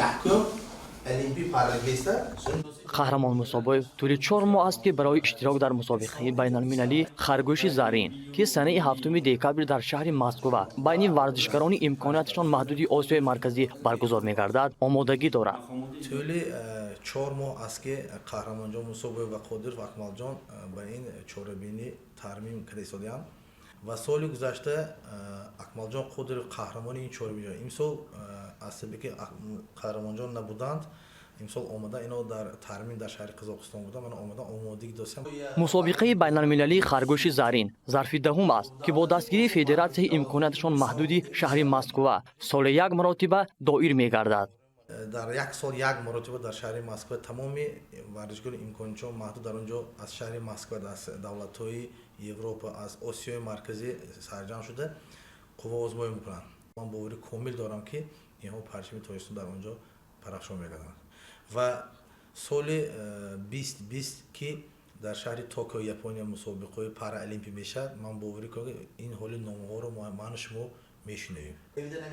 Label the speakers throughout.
Speaker 1: Якум олимпӣ паралимпийста.
Speaker 2: Қаҳрамон Мусобоев тӯли 4 моҳ аст, ки барои иштирок дар мусобиқаи байналмилалии «Харгӯши заррин», ки санаи 7 декабр дар шаҳри Москва байни варзишгарони имконияташон маҳдуди Осиёи Марказӣ баргузор мегардад, омодагӣ дорад.
Speaker 1: Тӯли 4 моҳ аст, ки Қаҳрамонҷон Мусобоев ва Қодиров Акмалҷон ба ин чорабинӣ тармим карда истодаанд ва соли гузашта Акмалҷон Қодиров қаҳрамони ин чорабинӣ. Имсол аз сабаби ки Қаҳрамонҷон набуданд, имсол омада ино дар тармин дар шаҳри Қазоқистон буданд, мана омада омодагӣ доштам.
Speaker 2: Мусобиқаи байналмилалии «Харгӯши заррин» зарфи даҳум аст, ки бо дастгирии Федератсияи имконияташон маҳдуди шаҳри Москва соли як маротиба доир мегардад.
Speaker 1: Дар як сол як маротиба дар шаҳри Москва тамоми варзишгарони имкониятшон маҳдуд дар он ҷо аз шаҳри Москва, аз давлатҳои Европа, аз Осиёи Марказӣ сарҷамъ шуда, қувваозмоӣ мекунанд. Ман бовари комил дорам, ки инҳо парчами Тоҷикистон дар он ҷо парафшон мегарданд ва соли 2020, ки дар шаҳри Токио, Япония, мусобиқаҳои параолимпӣ мешавад, ман боварӣ кунам, ки ин ҳоли номҳоро ману шумо мешунавем.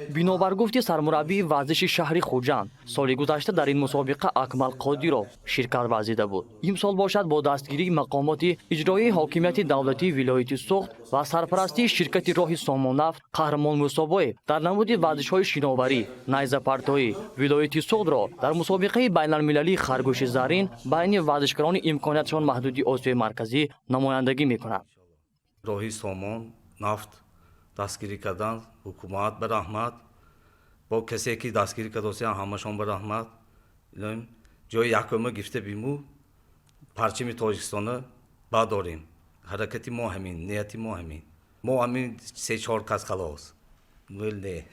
Speaker 2: Бинобар гуфти сармураббии варзиши шаҳри Хуҷанд, соли гузашта дар ин мусобиқа Акмал Қодиров ширкат варзида буд. Имсол бошад, бо дастгирии мақомоти иҷроии ҳокимияти давлатии вилояти Суғд ва сарпарастии ширкати роҳи Сомоннафт Қаҳрамон Мусобоев дар намуди варзишҳои шиноварӣ, найзапартоӣ вилояти Суғдро дар мусобиқаи байналмилалии «Харгӯши заррин» байни варзишгарони имкониятшон маҳдуди Осиёи Марказӣ намояндагӣ мекунад.
Speaker 3: Роҳи Сомон Нафт дастгирӣ кардан, ҳукумат ба раҳмат, бо касе ки дастгирӣ кардосиян, ҳамашон ба раҳмат. Ҷои якума гирифта биму парчами Тоҷикистона бардорем. Ҳаракати мо ҳамин, нияти мо ҳамин. Мо ҳамин се чор кас, халос, не.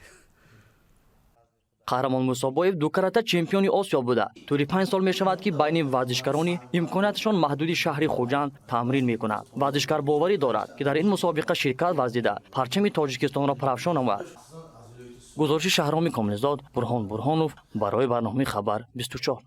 Speaker 2: Қаҳрамон Мусобоев дукарата чемпиони Осиё буда, тӯли 5 сол мешавад, ки байни варзишгарони имконияташон маҳдуди шаҳри Хуҷанд тамрин мекунад. Варзишгар боварӣ дорад, ки дар ин мусобиқа ширкат варзида, парчами Тоҷикистонро парафшон намояд. Гузориши Шаҳроми Комилзод, Бурҳон Бурҳонов барои барномаи «Хабар 24».